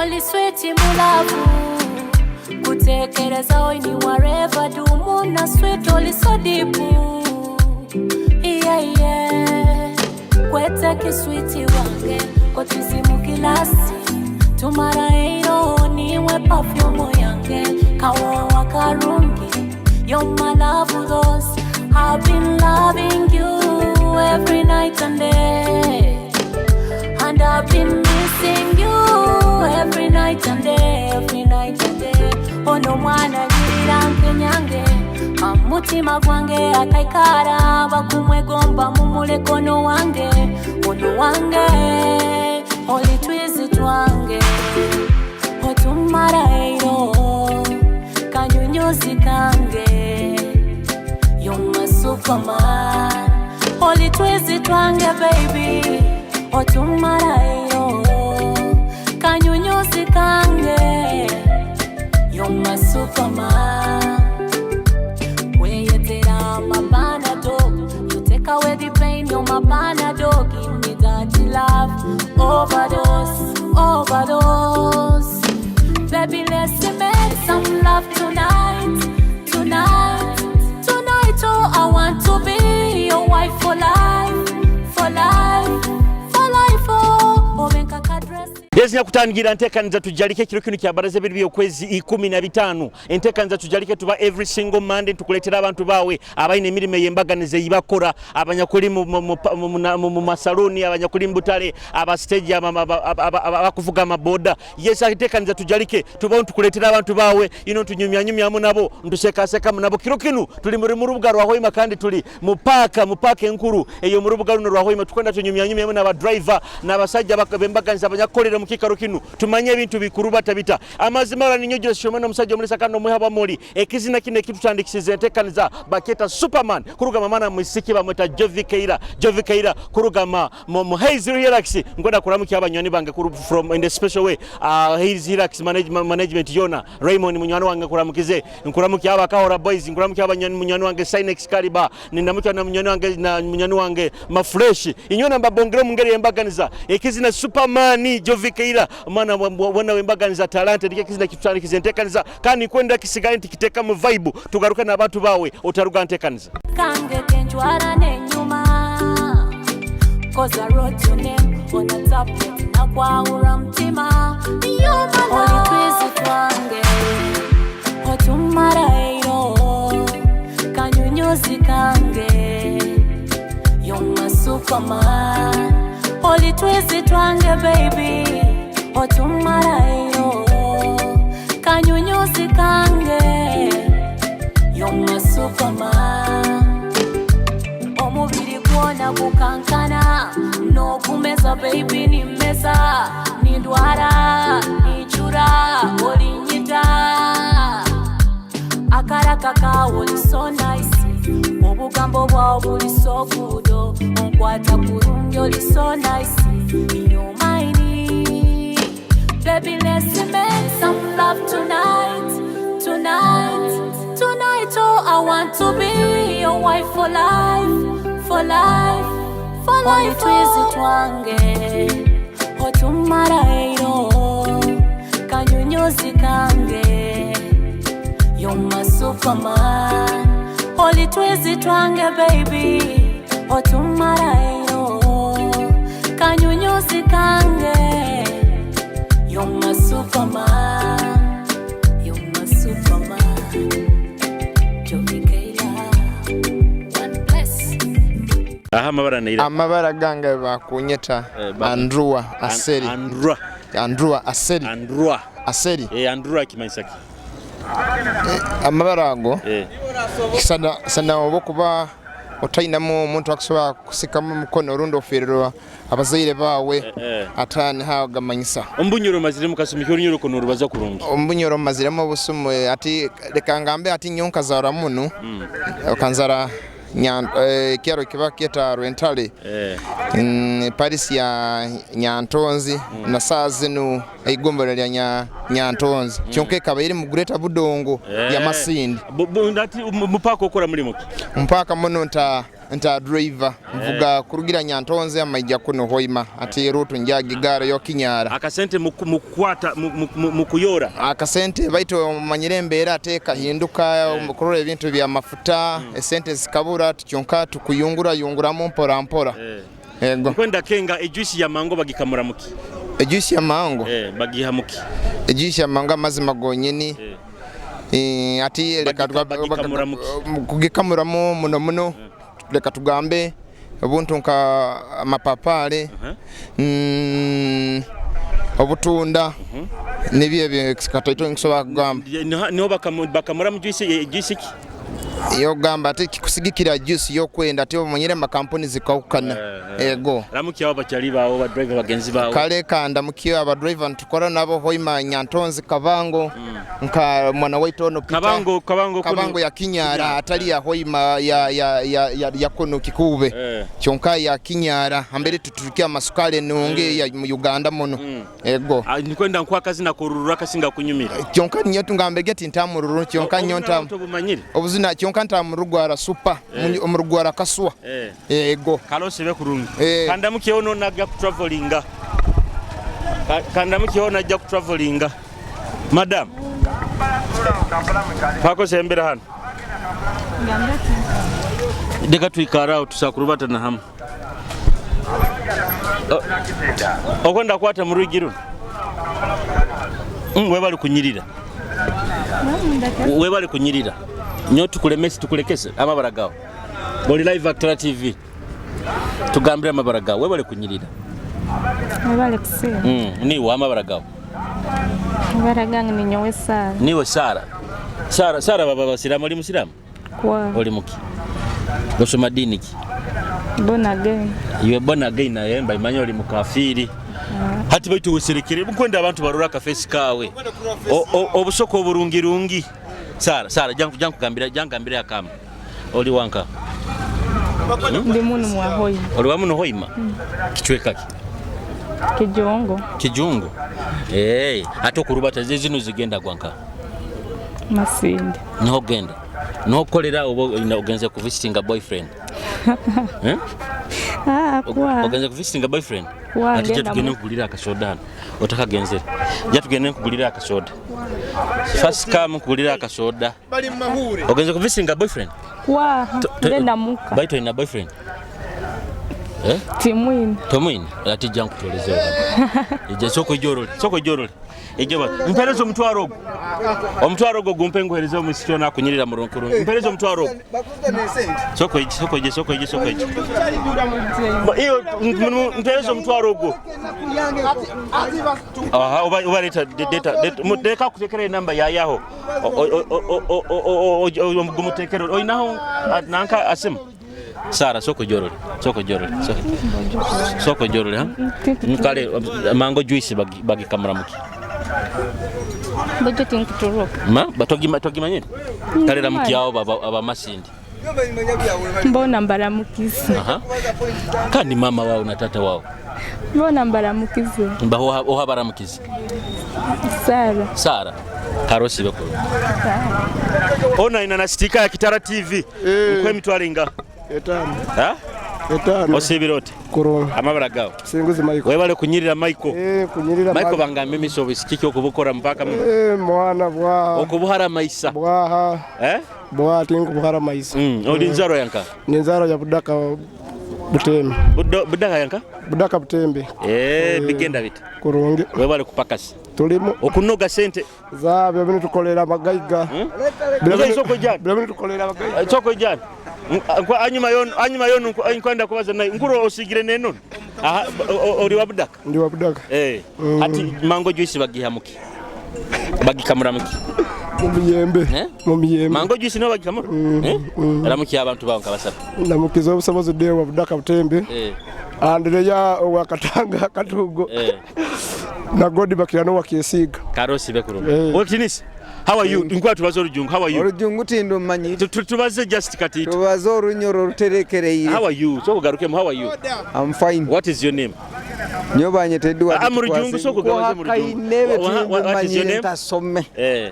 Oli sweet mu love kutekereza oini wherever dumuna sweet oli so deep, yeah. Kwete kiswiti wange kotizimu kilasi tumara eiro niwe perfume yange kawowa karungi. You're my love, those I've been loving you every night and day. And I've been missing you every night and day, every night and day. Ono mwana nyirira nkenyange, amutima gwange akaikara bakumwegomba mumulekono wange, ono wange, oli twizi twange, otumara eiro, kanyunyuzi kange. You're my superman. Oli twizi twange baby. Otumara eyo kanyunyuzi kange. You're my superman. Weyetera my panado. You take away the pain, you're my panado. Give me that love. Overdose, overdose. Baby, let's make some love tonight, tonight, tonight. Oh, I want to be your wife for life, for life, for life. Oh, obenka kadress. Yezi kutangira nteekaniza tujalike ekiro kino kya baraza ebiri by'okwezi 15. Enteekaniza tujalike tuba every single Monday tukuleetera abantu baawe abalina emirimu ey'embaganiza eyibakora, abanyakuli mu masaluuni, abanyakuli mu butale, abasiteegi, abakuvuga amaboda. Yes, enteekaniza tujalike tubawo tukuleetera abantu baawe ino tunyumyanyumyamu nabo, ntusekasekamu nabo. Kiro kinu tuli muri mu rubuga rwa Hoima kandi tuli mu paaka enkuru eyo mu rubuga runo rwa Hoima. Tukwenda tunyumyanyumyamu n'abadriver n'abasajja b'embaganiza abanyakukolera mu kikaro kinu, tumanye ebintu bikuru batabita amazima ora ninyojera shomena omusajja omulisa kandi omuha bamuli ekizina kino ekitutandikisiza enteekaniza baketa Superman kurugama mana mwisiki bamweta Jovi Keira. Jovi Keira kurugama mu Haze Relax. Ngwenda kuramukya abanywani bange from in the special way, Haze Relax management yona, Raymond munywani wange kuramukize, nkuramukya abakahora boys, nkuramukya abanywani, munywani wange Sinex Kaliba, nindamukya na munywani wange Mafresh inyona mbabongere mu ngeri embaganiza ekizina Superman Jovi Keira, omwana wana wembaganiza talente ndike kizina kitutandikisiza enteekaniza kandi kwenda kisigaye nti kiteka mu vibe tugaruka n'abantu bawe otaruga nteekaniza. Kange kenjwara nenyuma. 'Cause I wrote your name on a tablet nakwawura mutima. You're my love. Oli twizi twange otumara eiro kanyunyuzi kange. You're my superman. Oli twizi twange baby otumara eiro kanyunyuzi kange. You're my superman. Omubiri gwona gukankana n'ogumeza baby nimeza nindwara nincura olinyita akaraka kawe oli so nice, obugambo bwawe buli so good, onkwata kurungi, oli so nice. You're mine. Baby, let's make some love tonight, tonight, tonight. Oh, I want to be your wife for life, for life, for life. Twizi twange otumara eiro kanyunyuzi kange. You're my superman. Oli twizi twange baby otumara eiro kanyunyuzi kange. You're my superman. You're my superman. Jovi Keila. One bless. Aha amabara neira. Amabara gange bakunyeta Andrua Aseri. Andrua. Andrua Aseri. Andrua. Aseri. Andrua kimanyisa ki? Amabara ago sana sana oba okuba otainamu omuntu akusobola kusikamu omukono orundi ofiirirwa abazaire baawe ate niho gamanyisa. Ombunyoro mazire mukasumi ky'orunyoro kono orubaza kurungi. Omubunyoro maziremu obusumu, ati leka ngambe ati nyo nkazara munu okanzara kyaro kiba kyeta Rwentale, Paris ya Nyantonzi na saa zinu eigombolola lya Nyantonzi kyonka ekaba eri mu Greater Budongo ya Masindi. Nati mupaka okora mulimo ki? Mpaka muno nta Nta driver nvuga kurugira Nyantonze amaija kuno Hoima ati rutu njagigara yo Kinyara. Akasente mukukwata mukuyora. Akasente baitu omanyire embeera ate kahinduka kurora ebintu bya mafuta esente zikabura kyonka tukuyungura yunguramu mpora mpora. Ego. Nkwenda kenga ejuice ya mango bagikamura muki? Ejuice ya mango. Bagiha muki? Ejuice ya mango amazima gonyini. Ati leka kugikamuramu muno muno leka tugambe obuntu nka amapapale, obutunda nibyo ebyo kataito nkusobola kugamba. Niho bakamuramu juice, juice ki? Iyo gamba ati kikusigikira juice yokwenda ati omanyire amakampuni zikahukana. Ego. Ramukiyo abakyali bawo ba driver bagenzi bawo. Kale kandamukiyo aba driver ntukora nabo Hoima Nyantonzi Kabango nka mwana waitu ono Peter. Kabango, Kabango kuno. Kabango ya Kinyara atali ya Hoima ya kuno Kikube. Kyonka ya Kinyara ambere tuturukia amasukari nungi ya mu Uganda muno. Ego. Nikwenda nkwa kazi na kururura kasinga kunyumira. Kyonka nyo tungambege ati ntamururu kyonka nyo ntam. Obumanyire. Obuzina kyonka ntamurugwara super omurugwara kaswa. Ego. Kalose be kurungi. Kandamukiyo ono najja kutravelinga. Kandamukiyo ono najja kutravelinga. Madam. Pako sembera hano. Deka tuikara tusakurubata na hamu. Okwenda kwata murugiru. Webali kunyirira. Webali kunyirira. Nyo tukulemesi tukulekese amabara gawo. Boli live Actra TV. Tugambire amabara gawo webali kunyirira. Webali kusiba. Niwe amabara gawo. Amabara gange ni nyowe Sara. Niwe Sara. Sara, Sara baba basiramu oli musiramu? Kwa. Oli muki? Osoma dini ki? Born again. Iwe born again naye mba imanya oli mukafiri. Hati baitu weserekere nkwenda abantu barora akafesi kawe. Obusoko oburungirungi. Sara, Sara jankugambira, jankugambira akama. Oli wanka. Ndi munu mwa Hoima. Oli wa muno Hoima? Kichweka ki? Kijungu. Kijungu. Ate okurubata zino zigenda gwanka. Masindi. Niho genda. Niho kolera oba ogenze ku visiting a boyfriend. Kwa. Ogenze ku visiting a boyfriend? Kwa, Ati ngenda tugende mu. nkugulira akasoda hano. Otakagenzere. Ja tugende nkugulira akasoda. First come nkugulira akasoda. Bali mahure. Ogenze ku visiting a boyfriend? Kwa, ngenda muka. Baitu ina boyfriend? Timwini. Tomwini? Ati ja nkutoleze. Ije soko jorole, soko jorole. Ije ba. Mpereze omutwaro ogwo. Omutwaro ogwo gumpe nguhereze omusiki ona kunyirira murunkuru. Mpereze omutwaro ogwo. Soko ije, soko ije, soko ije, soko ije. Ba, iyo, mpereze omutwaro ogwo. Aha, oba leta, leta, leta, leka kutekera enamba ya yaho. Gumutekere. Oinaho, nanka asimu. Sara, soko jorole, soko jorole, soko jorole, ha? Kale, mango juice bagikamura muki. Budget nkuturuka. Ma, batogimanye? Kale ramuki yao aba masindi. Mbona mbaramukize. Aha. Kandi mama wao na tata wao. Mbona mbaramukize. Mba oha baramukize. Sara. Sara. Karosi beko. Ona ina na stika ya Kitara TV. Nkwe mitwalinga. Etano. Ha? Etano. Osibirote. Kurunga. Amabara gawo. Singuzi Michael. Webale kunyirira Michael. Kunyirira Michael bangambe miso bisikiki okubukora mpaka mu. Mwana bwa. Okubuhara maisa. Bwaha. Bwa tingu buhara maisa. Oli nzaro yanka. Ni nzaro ya Budaka Butembe. Budaka yanka? Budaka Butembe. Bigenda bita. Kurungi. Webale kupakasi. Tulimu. Okunoga sente. Za byo bintu tukolera magaiga. Soko jana. Byo bintu tukolera magaiga. Soko jana. Anyuma yono, anyuma yono nkwenda kubaza naye. Nkuro osigire neno. Aha, oli wa Budaka? Ndi wa Budaka. Ati mango juice bagiha muki. Bagikamura muki. Mu miyembe. Mu miyembe. Mango juice no bagikamura? Ramuki abantu bawo nkabasaba. Namukiza obusobozi de wa Budaka Butembe. Andreya wa Katanga Katugo. Na Godi bakirano wa Kiesiga. Karosi bekurunga. Otinisi. How are you? Nkwa tubaze olujungu. How are you? Olujungu tindo mmanyi. Tubaze just kati. Tubaze orunyoro oluterekereire. How are you? Soko garukemu, how are you? I'm fine. What is your name? Nyobanye Teddy Murujungu soko gabaze murujungu. What is your name? Ntasome.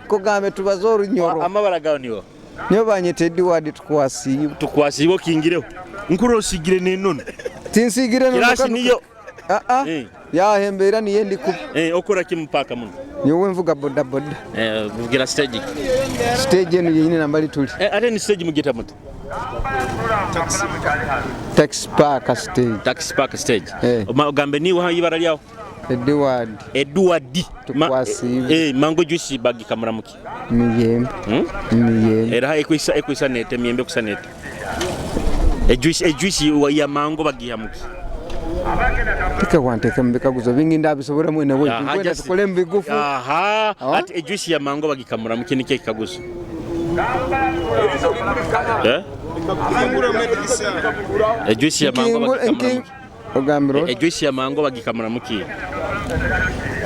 Kugambe tubaze orunyoro. Amabara gawo niwo. Nyowe banyeta Edward Tukwasiibwe. Tukwasiibwe okingireho. Nkuru osigire n'enono. Tinsigire enono. Kirasi niyo. Aa. Yahembeera niyo ndikuba. Okora ki mu paaka muno? Nyowe nvuga boda boda. Vugira stage ki? Stage enu yenyini nambali tuli. Ate ni stage mugita muti? Taxi park stage. Taxi park stage. Ogambe niwe ha ibara lyawo? Edward. Edward. Tukwasiibwe. Mango juice bagikamura muki? Miyembe. Miyembe. Era ekwisa ekwisa nete miyembe kusa nete. Ejuice ya mango bagiha muki? Teka wanteka mu bikaguzo bingi ndabisobora mwene we. Nkwenda tukole mu bigufu. Aha, ati ejuice ya mango bagikamura muki nikyo ekikaguzo. Ejuice ya mango bagikamura muki? Ogambira oti? Ejuice ya mango bagikamura muki?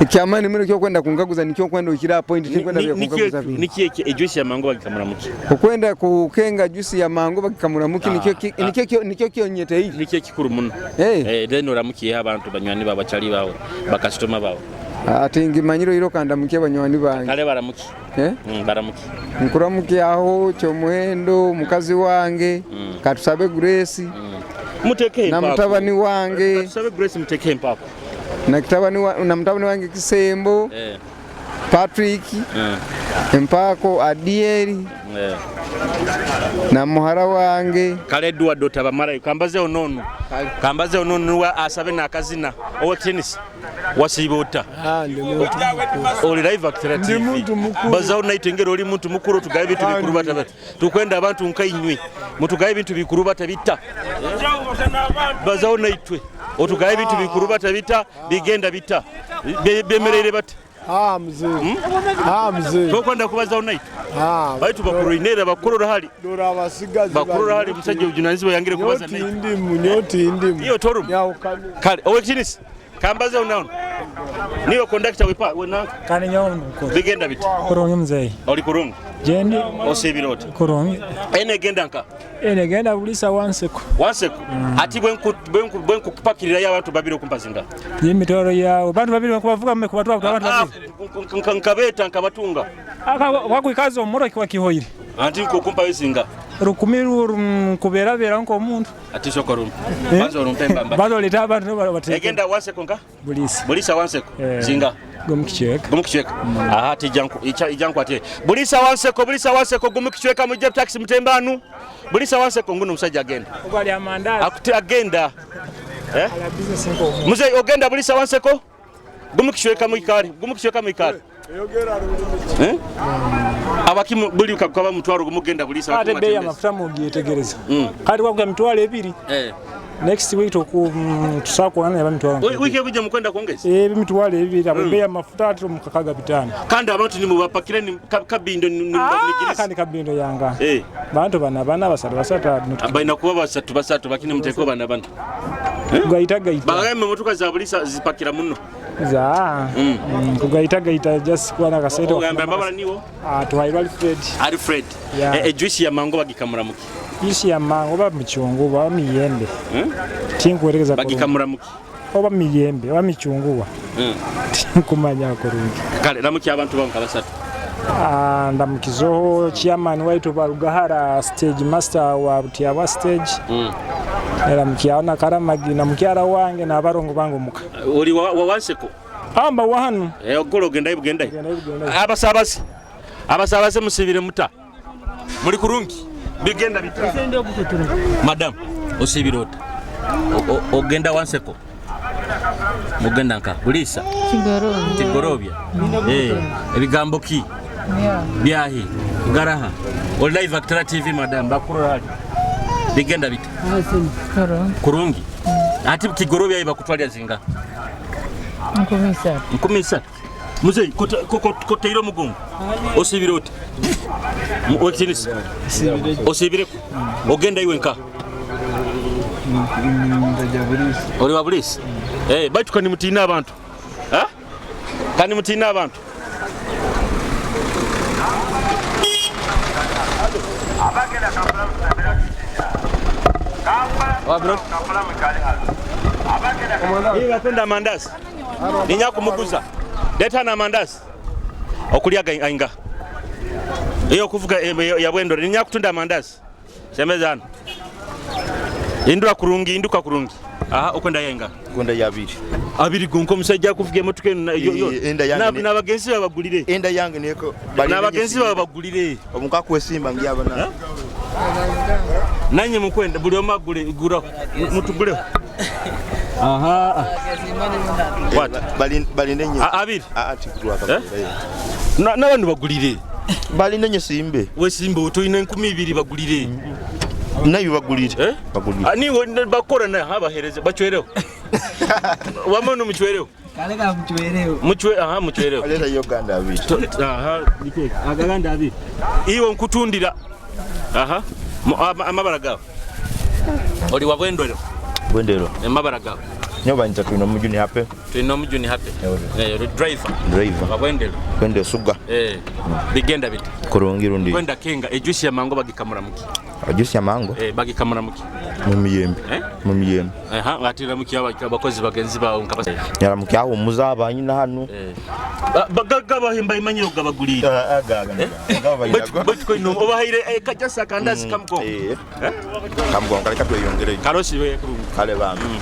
Ekyamaani muno ekyokwenda kunkaguza nikyo nkwenda okire aha point tinkwenda byakunkaguza bingi. Nikyo eki ejuice ya mango bagikamura muki? Okwenda kukenga juice ya mango bagikamura muki nikyo nikyo kyonyeteire. Nikyo ekikuru muno. Then oramukiihe abantu banywani bawe bachali bawe bakasitoma bawe. Ati ngimanyire oire okandamukia banywani bange. Kale baramuki. Baramuki. Nkuramukyaho Kyomuhendo mukazi wange Katusabe Grace Muteeke na empaako. mutabani wange Katusabe Grace muteeke empaako. na mutabani wange Kisembo Patrick Empaako Adieri na muhara wange. Kale Edward otabamarayo kambazeho nono. Kambazeho nono niwe asabe nakazina owekitinisa wasiiba ota? Oli live Actera TV. Bazaho naitwe engeri oli muntu mukuru otugabe ebintu bikuru bata tukwenda abantu nkainywe mutugabe ebintu bikuru bata bita. Bazaho naitwe otugabe ebintu bikuru bata bita bigenda bita bemereire bata. Mzee. Mzee. Tokwenda kubazaho naitwe. Baitu bakuruinera bakurora hali. Dora abasigazi. Bakurora hali musajja obujunanizibwa yangire kubaza naitwe. Nyoti ndimu, nyoti ndimu. Iyo torumu. Kale owekitinisa kambazeho naono. Niwe conductor wepa wena. Kani nyawo mukuru. Bigenda biti. Kurungi mzee. Oli kurungi. Jendi. Osibira oti. Kurungi. Ene genda nka. Ene genda bulisa wanseko. Wanseko. Ati bwenkupakirira abantu babiri okumpa zinga. Yemitoro yawe bantu babiri bakubavuga mme kubatwa abantu babiri. Nkabeta nkabatunga. Aka wakwikaza omuro kiwa kihoire. Anti nkokumpa wezinga. Rukumi kubera bera nko omuntu. Ati soko rumpe. Banzo rumpe mbamba. Banzo leta abantu bateke. Egenda wanseko nka? Bulisa. Bulisa wanseko. Zinga. Gumukichweka. Gumukichweka. Aha tijanku ijanku ate. Bulisa wanseko, bulisa wanseko gumukichweka mujje taxi mutembanu. Bulisa wanseko nguno musajja agenda. Ogwali amandazi. Akute agenda. Mzee ogenda bulisa wanseko? Gumukichweka muikari, gumukichweka muikari. Abakimu buli kakaba mutwaro gumugenda bulisa ate bei amafuta mugyetegereza. Kati wakuya mitwalo ebiri. Next week tusakuona naba mitwalo. Wiki ekujja mukwenda kwongeza? Emitwalo ebiri abo bei amafuta ati mukakaga bitano. Kandi abantu nimubapakira ni kabindo ni kandi kabindo yanga. Bantu bana bana basatu basatu. Abaina kuba basatu basatu bakini muteko bana bana. Kugaita gaita. Bagambe motoka za bulisa zipakira muno. Za. Kugaita gaita just kuba na kasente. Ogambe mbabala niwo? Tuhairwa Alfred. Alfred. Ejuice ya mango bagikamura muki? Juice ya mango ba michungu ba miyembe. Tinkuwerekeza bagikamura muki? Oba miyembe oba michunguwa. Tinkumanya kurungi. Kale ramuki abantu banka basatu. Ndamukizoho chairman waitu Barugahara stage master wa Butiaba stage. Era mukiana Karamagi na mukyara wange na abarongo bange muka. Oli wa wanseko? Amba wahanu. Ogolo genda ibugenda. Abasabasi. Abasabase musibire muta. Muri kurungi. Bigenda bita. Madam, osibire ota. Ogenda wanseko. Mugenda nka bulisa. Kigorobya. Kigorobya. Ebigambo ki? Byahi. Garaha. Oli live Actera TV madam bakurora hali. Bigenda bita. Kurungi. Ati Kigorobya ibakutwalya zinga. 13. 13. Mzee koteiro mugongo. Osibire oti. Okitinisa. Osibire. Ogenda iwe nka. Oli wa bulisi. Baitu kani mutina abantu. Ha? Kani mutina abantu. Batunda mandazi. Ninya kumuguza. Leta na mandazi. Okulya ainga. Iyo kuvuga ya bwendore ninya kutunda amandazi. Sembeza hano. Indura kurungi, induka kurungi. Aha, okwenda yenga. Kwenda yabiri. Abiri gonko omusajja akuvuga emotoka eno Enda yange n'abagenzi bawe bagulire. Enda yange neko n'abagenzi bawe bagulire. Omuka kwesimba ngyaba na. Nanye mukwenda buli omu agule guraho. Mutuguleho. Aha. What? Balinde nyo. Abiri. Ati kurwa kabira. N'abantu bagulire. Balinde nyo simbe. Wesimbe otoyina 2000 bagulire. Nayo bagulire. Bagulire. Niwe bakora na abahereze bachwereho. Wama no muchwereho. Kale ka muchwereho. Muchwe aha muchwereho. Aleta Uganda abiri. Aha nike agaganda abiri. Iwe nkutundira. Aha. Amabara gawe. Oli wa Bwendero. Bwendero. Amabara gawe. Nyo banyita tulina omujuni hape. Tulina omujuni hape. Driver. Driver. Wa Bwendero. Bwendero suga. Bigenda bita. Kurungi rundi. Kwenda kenga ejuice ya mango bagikamura muki. Ejuice ya mango? Bagikamura muki. Mu miyembe. Mu miyembe. Aha, atira muki abakozi bagenzi bawe nkabasa. Nyara muki aho muzabanye na hano. Bagaga bahimba imanyiro gabagulira. Gaga. But ko no obahaire kajasa kandazi kamugongo. Kamugongo kale katweyongere. Karosi we kurungi. Kale bambi.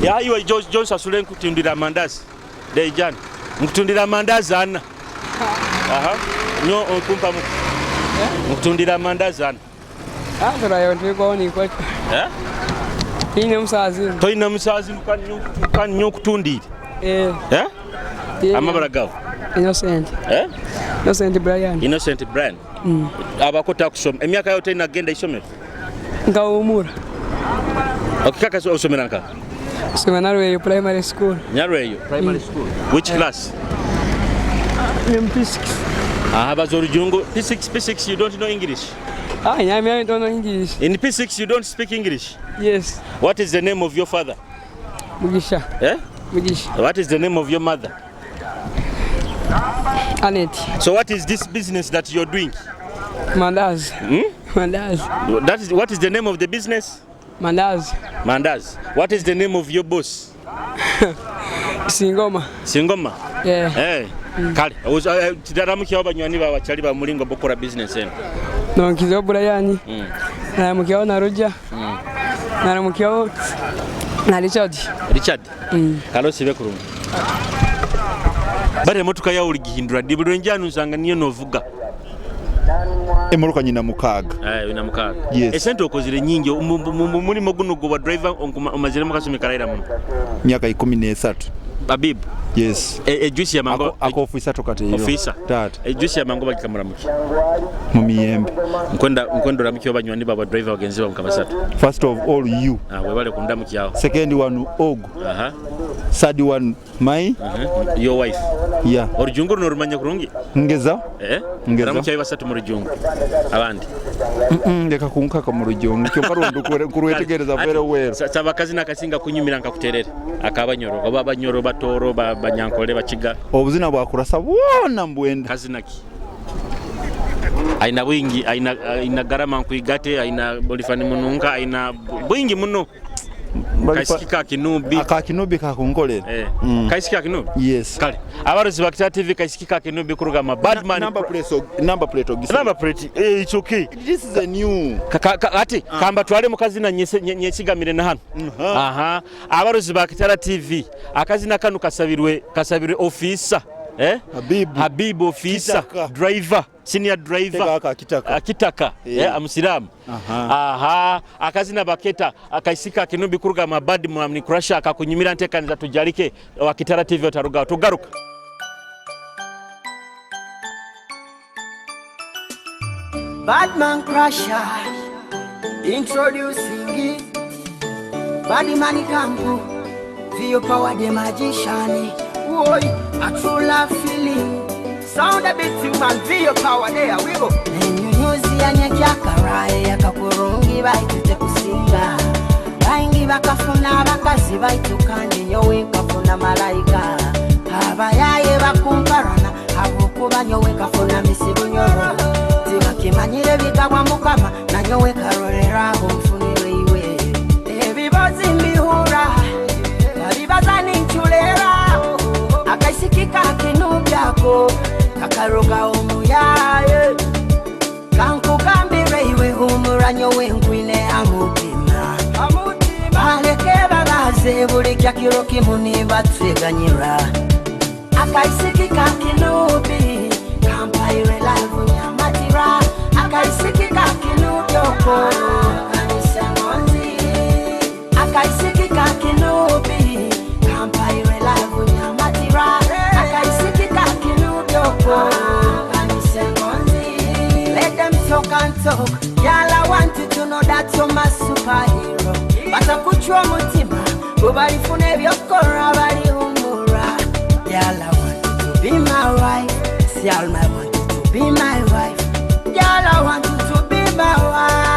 Ya iwe John Sasule nkutundira amandazi. Dejan. Nkutundira amandazi ana. Aha. Nyo okumpa mu. Nkutundira amandazi ana. Turayo ntiko ni kwa. Ine musazi. Toyina musazi kanyo kutundira. Amabara gawe. Innocent. Innocent Brian. Innocent Brian. Abakota kusoma. Emyaka yote inagenda isomero. Ngawumura. Okikaka osomera nka? Soma Narweyo Primary School. Narweyo Primary School. Which class? I'm P6. Aha, bazorujungu P6 P6 you don't know English. Ah, yeah, I don't know English. In P6 you don't speak English? Yes. What is the name of your father? Mugisha. Mugisha. What is the name of your mother? Annette. So what is this business that you're doing? Mandazi. Mandazi. That is, what is the name of the business? Mandazi. Mandazi. What is the name of your boss? Singoma. Singoma? Yeah. Hey. Kale, tidaramukiao banywani bawe bachali ba mulingo bokora business eno. Nonkizo Brian. Naramukiao na Roger. Naramukiao na Richard. Richard. Kalo sibe kurungi. Bare motoka yawe uligihindura dibulwe njanu nsanga niyo novuga. Emoroka nyina mukaga. Ina mukaga. Yes. Esente okozire nyingi mulimo guno gwa driver omazire mukasumi karaira muno. Myaka 13. Babibu. Yes. Ejuice ya mango. Ako officer tokate iyo. Officer. Tata. Ejuice ya mango bagikamura muki. Mu miyembe. Nkwenda ramukyo banywani baba driver bagenzi bawe nkabasatu. First of all you. Webale kundamuki yawo. Second one ogu. Aha. Third one my. Your wife. Yeah. Orujungu runo rumanya kurungi? Ngeza. Ngeza. Ramukyo basatu mu rujungu. Abandi. Ndeka kunkaka mu rujungu. Kyo karundo kurwetegereza very well. Saba kazi nakasinga kunyumira nkakuterere. Akabanyoro, oba banyoro batoro banyankole bakiga. Obuzina bwakurasa bwona mbwenda. Kazi naki. Aina bwingi, aina garama nkuigate, aina bolifani mununka, aina bwingi muno. Kaisiki ka Kinubi. Aka Kinubi kakunkolera. Kaisiki ka Kinubi? Yes. Kale. Abarozi ba Kitara TV kaisiki ka Kinubi kuruga ma Badman. Number plate number plate ogisa. Number plate. It's okay. This is a new. Ati kamba twale mukazina nyesigamire na hano. Aha. Abarozi ba Kitara TV akazina kanu kasabirwe officer. Habibu officer. Kitaka. Driver. Senior driver. Kitaka. Kitaka. Yeah, Amusiramu. Aha. Akazina baketa akaisika Kinubi kuruga mabadi mwamni crusher akakunyumira ntekaniza tujalike wa Kitara TV otaruga tugaruka. Badman Crusher introducing it. Badman Kampu Vio power the magician. Oi, a true love feeling. Sound a bit too man, Vio power there we go. Enyunyuzi yanyakyakaraye yakakurungi baitute kusinga. Baingi bakafuna abakazi baitu kandi nyowe nkafuna malaika. Abayaye bakumparana abukuba nyowe nkafuna misibu nyoro. Tibakimanyire bigabwa mukama na nyowe karoreraho nfunire iwe. Ebibazi mbihura babibaza ninchulera. Akaisikika kinubyako kakaroga omuyaye. Kiro kimu nibatweganyira. Akaisiki kakinubi kampaire love nyamatira. Akaisiki kakinubi oko kanisengonzi. Akaisiki kakinubi kampaire love nyamatira. Akaisiki kakinubi oko kanisengonzi. Let them talk and talk. Y'all, I want you to know that you're my superhero. Batakuchwa mutima, bubalifuna ebyokora balihumura. Y'all, I want you to be my wife. Y'all, I want you to be my wife. Y'all, I want you to be my wife.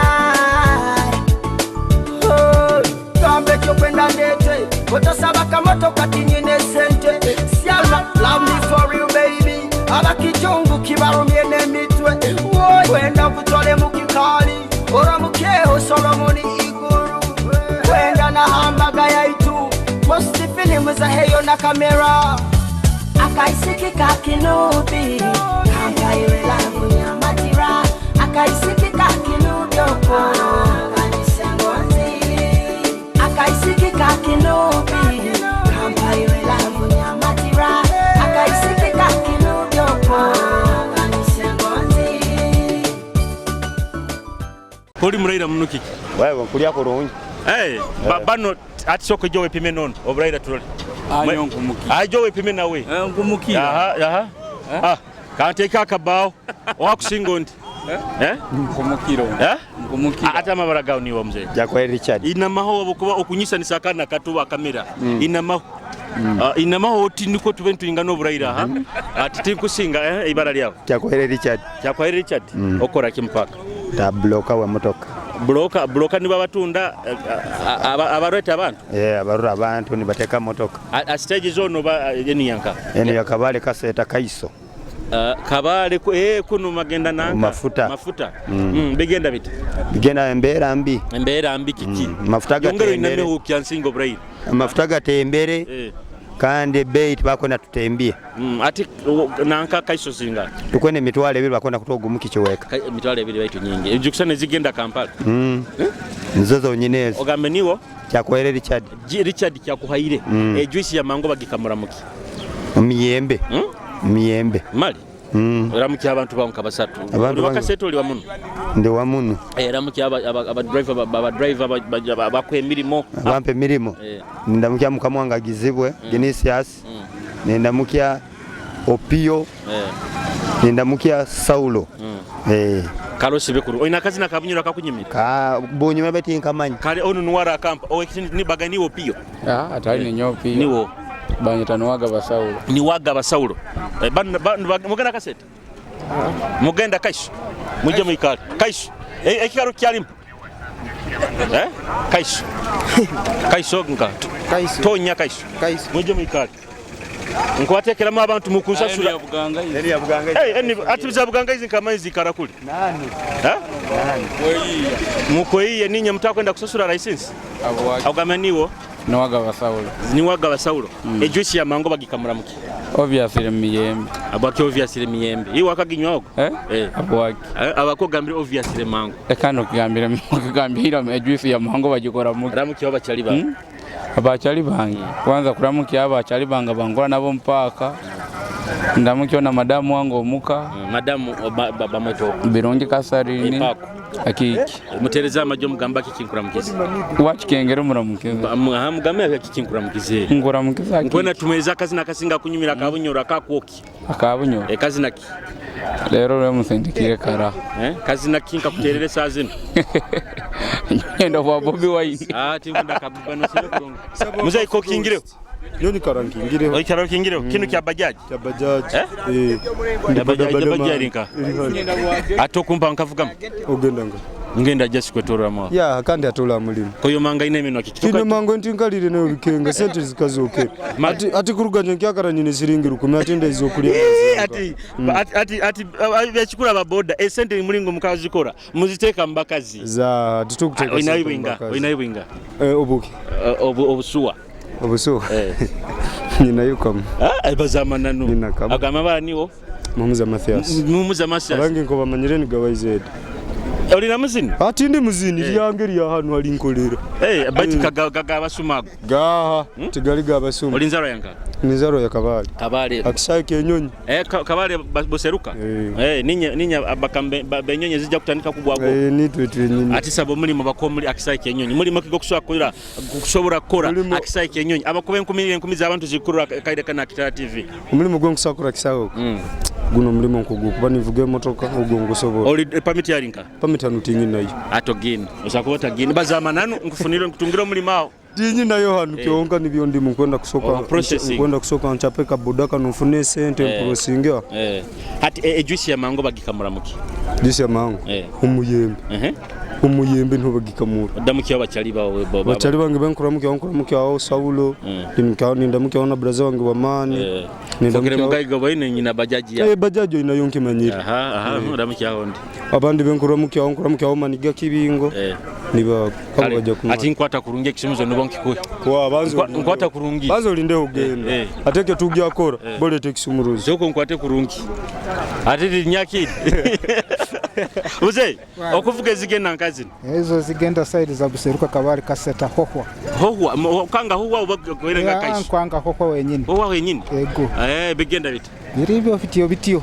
Oh, gambe kyokwenda ndete, otosaba kamoto kati nyine sente. Y'all, love me for you baby. Abakijungu kibarumye n'emitwe. Woi, wenda kutole mu kikali, oramukeho Solomoni iguru. Wenda na hambaga yaitu, most filimu za heyo na kamera. Akaisiki kakinubi, kampaire love nyamatira. Akaisiki kakinubi oko, kanisengonzi. Akaisiki kakinubi, kampaire love nyamatira. Akaisiki kakinubi oko, kanisengonzi. Koli muraira muno kiki? Wewe nkulya kurungi. Eh, bano ati soko jo wepime nono oburaira turole. Ayo nkumuki. Ajo wepime nawe. Nkumuki. Aha, aha. Ah, kanteka akabao. Wakusinga ndi. Eh? Nkumukiro. Eh? Nkumukiro. Ate amabara gawo niwo mzee. Jakwe Richard. Inamaho wabukuba okunyisa akana katuba kamera. Inamaho. Inamaho oti niko tube ntuyingana oburaira ha. Ati tinkusinga ibara lyawo. Jakwe Richard. Jakwe Richard. Okora kimpaka. Ta bloka wa motoka. Bloka bloka nibo abatunda abareta abantu. Abarura abantu nibateka motoka. A stage zone ba eni yanka. Eni yakabale kaseta kaiso. Kabale kuno magenda nanka mafuta. Mafuta. Bigenda bita. Bigenda embera mbi. Embera mbi kiki. Mafuta gatembere. Yongero iname ukyansingo brain. Mafuta gatembere. Kandi bei tibakona tutembie. Ati nanka kaiso singa. Tukwene mitwale ebiri bakona kutoga kiweka. Mitwale ebiri baitu nyingi. Ejukusana zigenda Kampala. Nzo zonyine. Ogambe niwo Kyakwere Richard. Richard kyakuhaire. Juice ya mango bagikamura muki. Miyembe. Miyembe. Mali. Ramuki abantu banka basatu. Abantu bakaseta oli wamuno. Ndi wamuno. Ramuki aba driver aba driver bakwe emirimo. Abampe mirimo. Ndamukya mukamwanga gizibwe Genesius. Ndamukya Opio. Ndamukya Saulo. Karosi bekuru. Oina kazi na kabunyura kakunyimira. Ka bunyuma beti nkamanyi. Kale onu nuwara kampa. O ni bagani Opio. Atali ni nyopi. Niwo. Banyita niwaga basaulo. Niwaga basaulo. Mugenda kaseta. Mugenda kaisho. Muje muikale. Kaisho. Ekikaro kyalimu. Kaisho. Kaisho nka. Kaisho. Tonya kaisho. Kaisho. Muje muikale. Nkwatekeramu abantu mukunsasula. Ati biza Bugangaizi nkamaizi karakuli. Nani? Nani? Mukoiye ninye mutakwenda kusasula license. Augame niwo. Niwaga basaulo. Niwaga basaulo. Ejuice ya mango bagikamura muki. Obviously miyembe. Abaki obviously miyembe. Iwe akaginywa ogo? Abwaki. Abakogambira obviously mango. Ekano kigambira kigambira ejuice ya mango bagikora muki. Ramuki abachali ba. Abachali bange. Kwanza kuramuki abachali banga bangora nabo mpaka. Ndamukyo na madamu wangu omuka. Madamu bamweto. Birungi Kasarini. Akiki. Mutereza amajo mugamba kikinkuramukize. Wachikengero muramukize. Mugambe kikinkuramukize. Nkuramukiza. Nkwena tumeza kazi na kasinga kunyumira kabunyora kakwoki. Akabunyora. Kazi naki. Lero lwe musindikire kara. Kazi naki nkakuterere saa zino. Nyenda kwa Bobi Wine. Ati ngunda kabubano sile kurunga. Muzee ko kingireo. Yoni karankingireho. Oyi karankingireho. Kino kya bajaji. Kya bajaji. Ya bajaji nka. Atokumpa nkavugamu. Ogenda nga. Ngenda just kwetorora mwa. Ya kandi atola mulimu. Koyo manga ine minwa kiki. Kino mango ntinkalire nayo bikenga sente zikazoke. Ati kuruganya nkyakara nyine siringi 10 ati ndaizo kulya. Ati ati ati byachikura ba boda esente mulingo mukazikora muziteka mbakazi. Za titukuteka. Oina ibinga. Obuki. Obusuwa. Obusuwa. Nina yukamu. Bazamana no. Agamba bara niwo. Mumuza Mathias. Mumuza Mathias. Abange nko bamanyire ni gawaized. Oli na muzini? Ati ndi muzini lyange lya hanu hali nkolera. Eh, bati kaga abasuma ago. Gaha tigali gabasuma. Oli nzarwa yanka? Ni nzarwa ya Kabale. Kabale. Akishaye kenyonyi. Eh, Kabale buseruka. Eh, ninya ninya bakambe benyonyi zijja kutandika kugwago. Eh, nitwe twenyini. Ati sabo mulimo bako muri akisaye kenyonyi. Mulimo kigo kusobola kukola kusobola kukola akisaye kenyonyi. Abakuba enkumi n'enkumi z'abantu zikurura kaide kana Kitara TV. Omulimu gwe nkusakura kisawo. Guno omulimu nkugu kuba nivuga emotoka ogwo ngusobola. Oli permit yalinka? Permit hanu tinyi nayo. Atogini. Osakuba otagini. Bazamananu nkufunire nkutungira omulimu awo. Tinyi nayo hanu Eh. kyonka nibyo ndimu nkwenda kusoka Oh, processing. nkwenda kusoka nchape kaboda kano nfune sente Eh. mprosinga. Eh. Hati ejuice ya mango bagikamura muki? Juice ya mango. Eh. Umuyembe. Eh. Umuyembe ntubagikamura. Odamukiye abachali bawe Bachali bange benkuramukyaho nkuramukyaho Saulo ndimukyaho nindamukyaho na braza wange wamani Fogere nindamukyaho mugaiga boine nyina bajaji ya. Eh, bajaji oyinayo nkimanyire. Aha, aha, odamukiyaho ndi. Abandi benkuramukyaho nkuramukyaho maniga kibingo niba Kale, bajja kumanya. Ati nkwata kurungi ekisumizo nibo nkikuhe. Kwa banzo Nkwata kurungi. Banzo olinde ugenda. Eh. Ateke tujja kora Eh. bolete ekisumuruzo. Zoko nkwate kurungi. Ate linyakiri. Uze, okuvuga ezigenda nkazini. Ezo zigenda side za Buseruka Kabale Kaseta Hohwa. Hohwa, kanga hohwa oba goirenga Ya, kaiso. Nkwanga Hohwa wenyini. Hohwa wenyini. Ego. Eh, bigenda bita. Biribyo bityo bityo.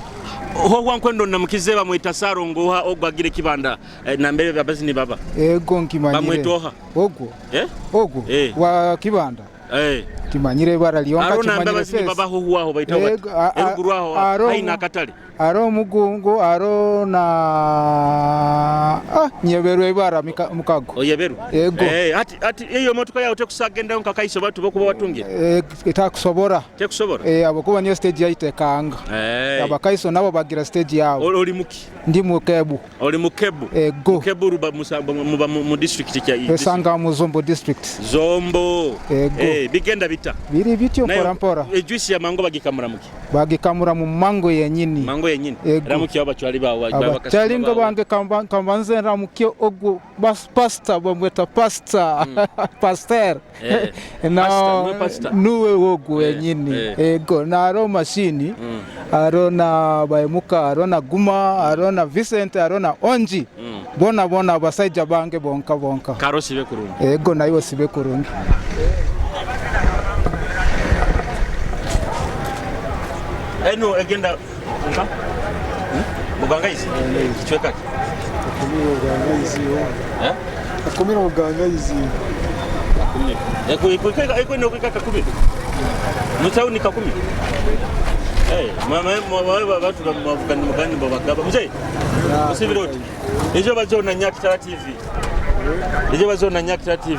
Hohwa nkwendo namukize bamwita Sarongo oha ogwagire kibanda nambere abazini baba. Ego nkimanyire. Bamwita oha. Ogwo. Eh? Ogwo. Eh. Wa kibanda. Eh. Kimanyire ibara lyonka Arona kimanyire mbabazini face. baba hohwa aho baita bati. Ego, Eruguru aho haina akatale. Aro mugungu aro na nyeberwe ibara mukago. Oyeberu. Ego. Eh, ati ati iyo motoka yawe tekusagenda nkakaiso batu bokuba watungira. Eh, etakusobora. Tekusobora. Eh, abokuba niyo stage yaitekanga. Eh. Abakaiso nabo bagira stage yabo. Oli muki? Ndi mukebu. Oli mukebu. Ego. Mukebu ruba muba mu district kya Esanga mu Zombo district. Zombo. Ego. Eh, bigenda bita. Biri bityo mpora mpora. Ejuice ya mango bagikamura muki? Bagikamura mu mango yenyini. Mango yenyini. Ego. Ramuki abachwali bawe Abachalinga bange kambanze ramukie ogwo bas pastor bamweta pastor pastor. Eh. Na Pastor, nuwe pastor. nuwe ogwo yenyini. Ego na aro mashini. Aro na Baemuka, aro na Guma, aro na Vincent, aro na Onji. Bona bona abasaija bange bonka bonka. Karosi bekurungi. Ego nayo sibe kurungi. Eno egenda nka? Mugangaizi. Kichweka ki? Eh? Akumira mugangaizi. Akumira. Eko eko eko eko eko kakumi. Mutau ni kakumi. Eh, mama mama batu bavugana mugani babagaba. Mzee. Usibire oti. Ejo bazona Nyakitara TV. Ejo bazona Nyakitara TV.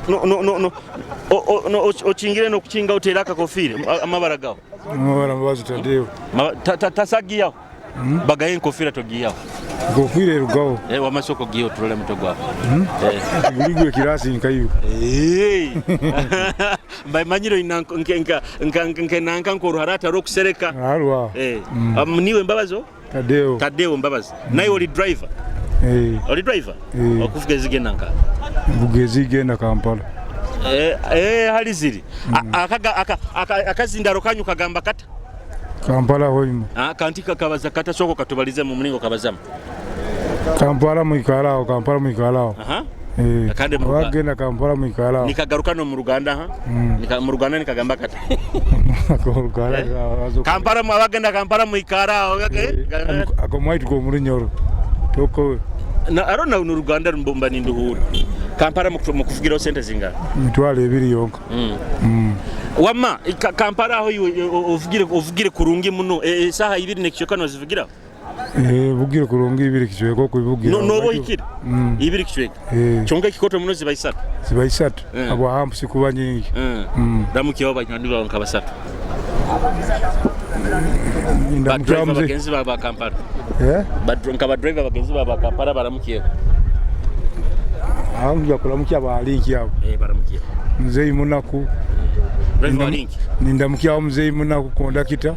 No no no no. No ochingire no kuchinga utera akakofire amabara gawo. Amabara mbazi tadeyo. Tasagiyaho. Bagaye enkofira togiyaho. Nkofira erugaho. Eh, wamasoko giyo tulole muto gwawe. Eh. Guligwe kirasi nkayo. Eh. Mbamanyiro nka nka nka nanka nkoruharata rokusereka. Harwa. Eh. Niwe Mbabazo? Tadeo. Tadeo Mbabazi. Naye oli driver? Eh. Oli driver? Eh. Okuvuga ezigenda nka? Mvuga ezigenda Kampala. Eh, eh hali ziri. Akazindaro kanyu kagamba kata? Kampala hoima. Ah, kanti kabaza kata soko katubalize mu mulingo kabazamu. Kampala muikalao, Kampala muikalao. Aha. Eh. Kandi wagenda Kampala muikalao. Nikagaruka no mu Ruganda ha? Nika mu Ruganda nikagamba kata. Ruganda. Kampala mu abagenda Kampala muikalao. Ako mwaitu ko murunyoro. Toko. Na arona no Ruganda mbomba ninduhura. Kampala mukuvugiraho sente zingana? Mitwalo ebiri yonka. Wamma Kampala aho uvugire uvugire kurungi muno isaha ibiri nekichoka nozivugira? Eh, vugire kurungi ibiri kichweka kuivugira. No nobo ikira. Ibiri kichweka. Chonga kikoto muno ziba isatu. Ziba isatu. Abo hampu sikuba nyingi. Ramukiye abanywani bawe nka basatu. Ba driver bagenzi ba Kampala. Eh? Nka ba driver bagenzi ba Kampala baramukiye. Amuja kulamukia balinki abo. Eh, baramukiye. Mzee Munaku. Nindamukiaho mzee Munaku kondakita.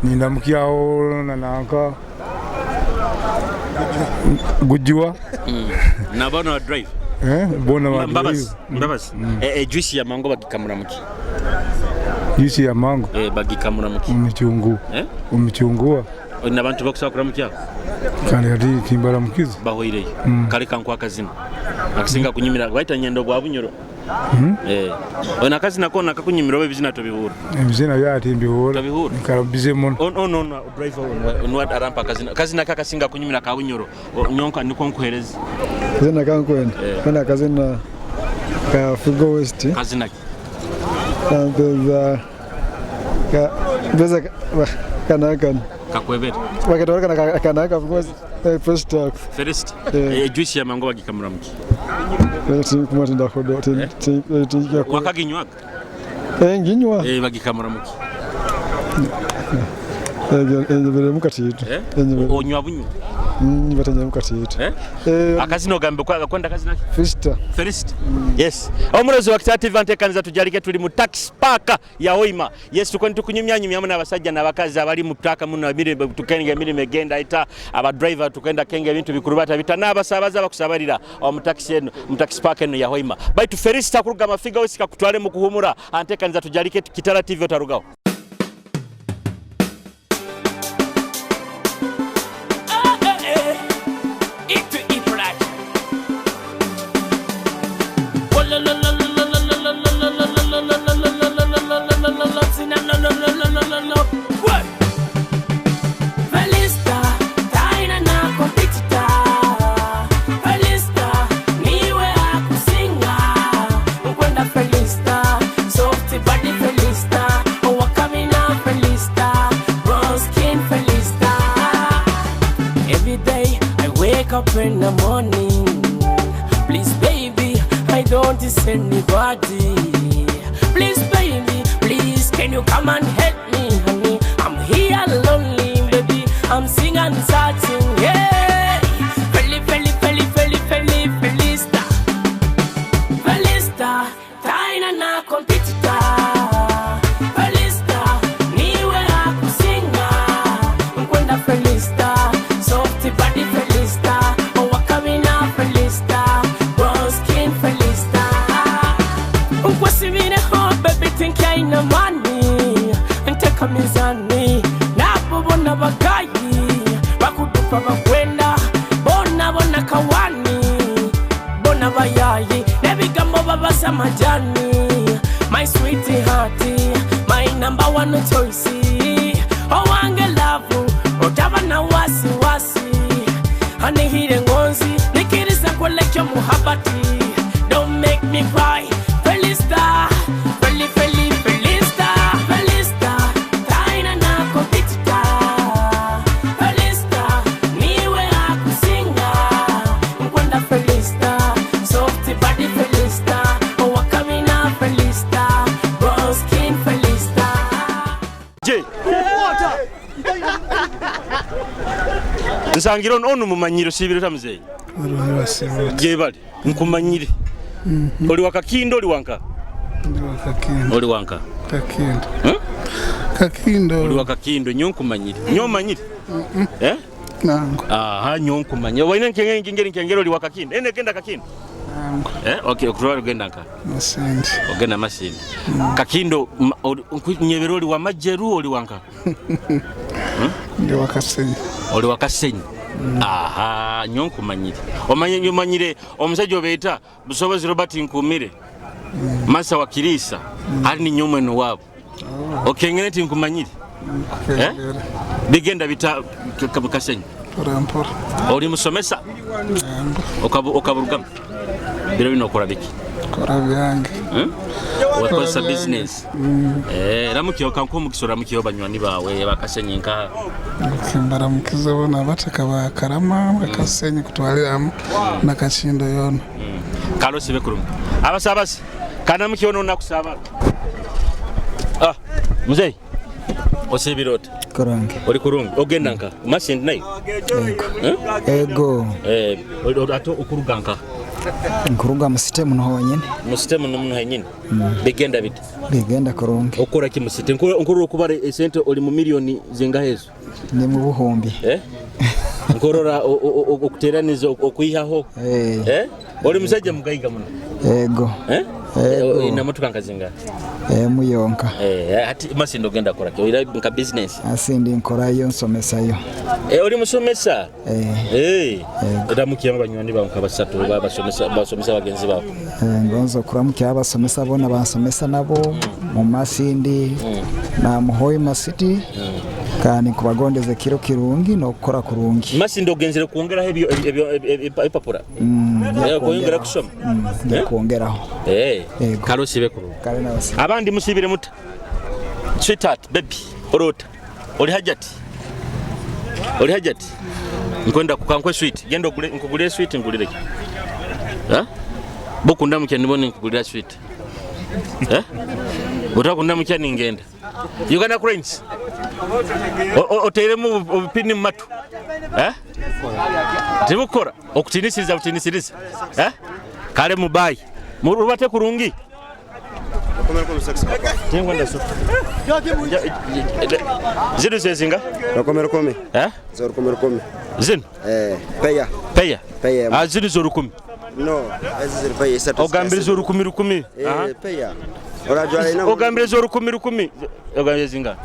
Nindamukiaho nananka Gujiwa. Na bona wa drive. Eh, bona wa drive. Mbabazi, Mbabazi. Eh, juice ya mango bagikamura muki. Juice ya mango. Eh, bagikamura muki. Umuchungu. Eh? Umuchungua. Olina abantu bakusaba kuramukyaho? Kandi hati timbaramukize. Bahoireyo. Kale kankuha akazina akasinga kunyumira, baita nyenda obwa Bunyoro. Eh. Olina akazina koona akakunyumira oba ebizina tobihurra? Ebizina byaha timbihurra. Tobihurra? Nkara busy muno. Ono driver ono arampa akazina. Akazina ki akasinga kunyumira ka Bunyoro? Nyonka niko nkuhereza. Kazina kankwenda? Kwenda akazina ka Figo West. Kazina ki? Kampeza ka mpeza kanakana. Kakwebere. Bakatwara kana kanaka Figo West. First talk. First. Juice ya mango bagikamura muki? Tinkumatinda kodo. Wakaginywaga? Nginywa. Bagikamura muki? Enyebere mukatiito. Onywa bunywa? Nibatanya mukatiito. Akazina ogambe kwenda akazina ki? Fista. First. Yes. Omurozi wa Kitara TV antekaniza tujalike tuli mu tax park ya Hoima. Yes, tukweni tukunyumya nyumyamu n'abasajja n'abakazi abali mu taka muno emirimu tukenga emirimu egenda ita aba driver tukenda kenga ebintu bikurubata bita n'abasabaza abakusabalira omu taxi eno mu tax park eno ya Hoima. Baitu Felista kuruga mafiga wesika kutwale mu kuhumura antekaniza tujalike Kitara TV otarugaho. Felista, taina na competitor. Felista, niwe akusinga. Nkwenda Felista, soft body Felista, owakamina Felista, brown skin Felista. Every day I wake up in the morning. Please, baby, I don't see anybody. Please, baby, please, can you come and help me, honey? I'm here lonely, baby. I'm singing and searching, yeah. Feli, Feli, Feli, Feli, Feli, Felista. Felista, taina na competitor. Felista, niwe akusinga. Nkwenda Felista, soft body Felista, owakamina Felista, brown skin Felista. Nkwasibire ho baby think I na money, nteka mizani, nabo bona bagayi, bakudupa bakwenda, bona bona kawani, bona bayayi, n'ebigambo babasa majani. My sweetheart, my number one choice. Owange love, otaba na wasi wasi. Anihire ngonzi, nikiriza kwelekyo muhabati. Don't make me cry, Felista, Feli, Feli, Felista, Felista, taina na competitor. Felista, niwe akusinga. Nkwenda Felista, soft body Felista, owakamina Felista, brown skin Felista. Je. Nsangira ono mumanyiro sibiro tamuzeyi. Jebali nkumanyire. Oli wakakindo oli wanka? Oli wanka? Kakindo. Kakindo. Oli wakakindo nyo nkumanyire. Nyo manyire? Eh? Nango. Aha nyo nkumanyire. Waine nkenge nkengeri nkengeri oli wakakindo. Ene genda kakindo. Nango. Okay, okutwala ogenda nka? Masindi. Ogenda Masindi. Kakindo nyebero oli wa Majeru oli wanka? Ndi wakasenyi. Oli wakasenyi. Aha, nyo nkumanyire. Omanye nyo manyire omusajja obeeta Busobozi Robert Nkumire. Masa wa Kirisa. Ali ni nyumwe no wabo. Okengere nti nkumanyire. Bigenda bita Kasenyi. Mpora mpora. Oli musomesa? Okaburugamu. Biro bino okora biki? Kora byange. Wakozesa business. Ramukiyo kanko mukisora mukiyo banywani bawe bakasenyi nka. Mbaramukiza bona bataka ba Karama bakasenyi kutwaliramu na Kakindo yona. Kalosi bekurungi. Abasabasi kana mukiyo nona kusaba. Mzee. Osibirota. Kurungi. Oli kurungi. Ogenda nka Masindi nayo? Ego. Ate okuruga nka? Nkuruga mu site muno honyine. Mu site muno muno henyine. Bigenda bite? Bigenda kurungi. Okora ki mu site? Nkurora okubara esente oli mu milioni zingahe ezo? Ni mu buhumbi. Nkurora okuteraniza okuihaho. Oli musajja mugaiga muno. Ego. Ego. Ina motoka nkazinga. Emu yonka. Eh, ati Masindi ogenda kora ki? Oira nka business. Asindi nkorayo nsomesayo. Eh, oli musomesa? Eh. Eh. Ramukira abanywani bawe nka basatu basomesa basomesa bagenzi bawe. Ngonza okuramukya abasomesa bona bansomesa nabo mu Masindi na mu Hoima City kandi nkubagondeza ekiro kirungi n'okukora kurungi. Masindi ogenzere kwongeraho ebyo ebyo ebipapura. Eh, kwongera kusoma. Nja kwongeraho. Eh. Kale osibe kurungi. Kale nawe osibe. Abandi musibire muta. Sweetheart, baby, orota. Oli hajati. Oli hajati. Nkwenda kukankwe sweet. Genda ogule nkugulire sweet ngulire ki? Ha? Bokunda mukya nibone nkugulira sweet. Eh? Otakunda mukya ningenda. Uganda Cranes. Oteeremu obupini mu matu. Eh? Tebukora okutinisiriza butinisiriza. Eh? Kale mubayi. Murubate kurungi. Zino zezinga? Rukumi rukumi. Eh? Zo rukumi rukumi. Zino? Eh, peya. Peya. Peya. Ah, zino zo rukumi. No, ezi ziri peya isatu. Ogambire zo rukumi rukumi. Eh, peya. Orajwara ina. Ogambire zo rukumi rukumi. Ogambire zinga.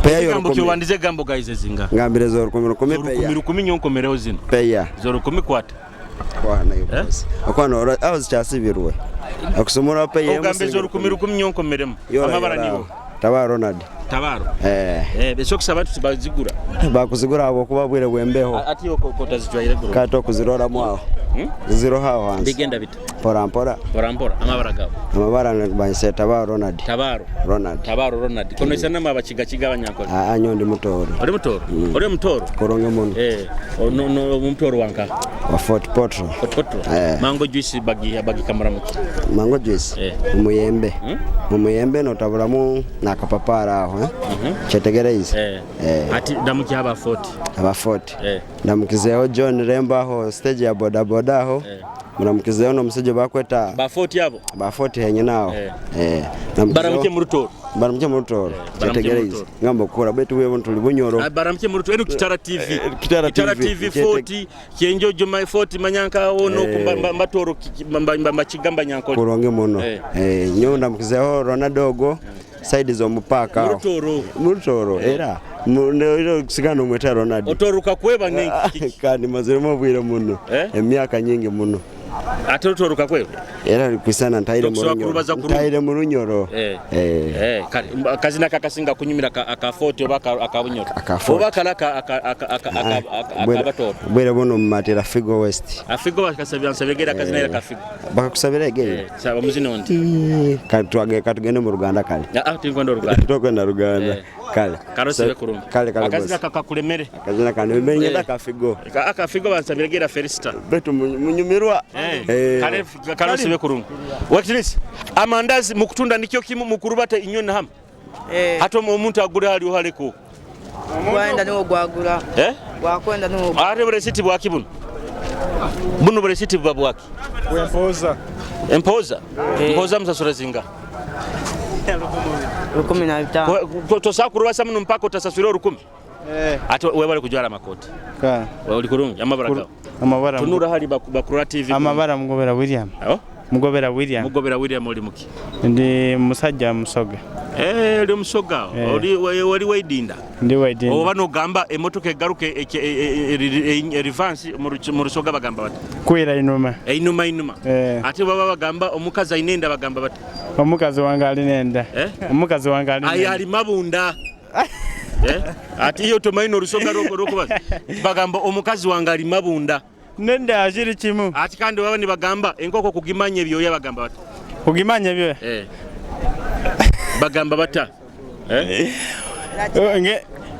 Peya yo Ekigambo rukumi. kyowandize gambo gaize zinga. Ngambire zo rukumi rukumi peya. Rukumi rukumi nyonkomereho zino. Peya. Zo rukumi kwata. Kwana yo. Okwana ora aho zikyasibirwe. Okusumura peya. Ogambire zo rukumi rukumi nyonkomeremu. Amabara nibo. Tabaro Ronald. Tabaro. Eh. Eh, besokusaba tubazigura. Bakuzigura abo kuba bwire bwembeho. Ati okotazijwaire guru. Kati okuziroramu aho. Ziroho aho hansi. Bigenda bita. Mpora mpora. Mpora mpora amabara gabo. Amabara banyise Tabaro Ronald. Tabaro. Ronald. Tabaro Ronald. Kono isana mabachiga chiga abanyankole. Ah, nyo ndi mutoro. Oli mutoro? Oli mutoro? Koronge muno. Eh, no no mutoro wanka. Wa Fort Portal. Fort Portal. Eh. Mango juice bagi bagi kamaramuki. Mango juice. Eh. Mumuyembe. Mumuyembe notabulamu nakapapara aho eh. Kyetegereize. Eh. Eh. Ati ndamuki aba Fort. Aba Fort. Eh. Ndamukizeho John Rembo aho stage ya boda boda aho. Muramukizeho n'omusajja bakweta Ba Fort yabo. ba Fort henyine aho. Eh. Eh. Baramuke mu rutoro. Baramuke mu rutoro. Baramuke mu Kyetegereize. rutoro. Ngamba okukora baitu wewe tuli bunyoro. Ah, Baramuke mu rutoro eno Kitara TV. Kitara Kitara TV. TV 40 kyenjojo my 40 manyanka ono Eh. mbatoro mbachigamba nyankole. Kuronge muno. Eh. Eh, nyo ndamukizeho Ronaldo ogo side z'omupaka aho. Mu rutoro. Mu rutoro era era kusigana omweta Ronaldo. Otoruka kweba ne kandi maziremu obwire muno. Eh? Emyaka nyingi muno. Ate otoruka kweba. Era kwisana ntaire mu Tokusobola runyoro. kurubaza kurungi. Ntaire mu runyoro. Eh. Eh. Eh, kale akazina kakasinga kunyumira aka 40 oba aka bunyoro. Aka 40. Oba kala aka aka aka aka akabatoro. Bwire buno mumatira Figo West. Afigo bakasabira nsabegera akazina era kafigo. Bakakusabira egere. Eh, saba muzino ndi. Katwage katugende mu Ruganda kale. Ah, tinkwenda Ruganda. Tokwenda Ruganda. Kale. Karo sibe kurungi. Kale kale. Akazina boss. kakakulemere. Akazina kane Eh. kafigo. Akafigo bansabira Felista. Betu munyumirwa. Eh. Kale karo sibe kurungi. Wakitinisi. Amandazi mukutunda nikyo kimu mukurubata inyona hamu. Eh. Hata omuntu agura hali ohaleko. Gwenda niwo gwagura. Eh? Gwakwenda niwo. Ate buresiti bwaki buno? Buno buresiti buba bwaki? Empoza. Empoza? Empoza musasura zinga? 15. Tosobola kurubasa muno mpaka otasasura 1000. Eh. Ate webale kujwara amakoti. Ka. Oli kurungi amabara gawe. Amabara. Tunura hali bakurura TV. Amabara Mugobera William. Oh? Mugobera William. Mugobera William oli muki? Ndi musajja musoga. Eh, oli omusoga. Eh. Oli oli weidinda. Ndi weidinda. Oba nogamba emotoka egaruke reverse mu rusoga bagamba bati. Kwira inuma. Einuma inuma. Eh. Ate baba bagamba omukazi alina enda bagamba bati. Omukazi wange alina enda. Eh? Omukazi wange alina Ayi enda. ali mabunda. Eh? Ati iyo tomaino orusoga rwokubaza. Bagamba omukazi wange ali mabunda. Nenda kiri kimu. Ati kandi baba nibagamba enkoko kugimanya ebyoya bagamba bata. Kugimanya ebyoya? Eh. Bagamba bata. Eh?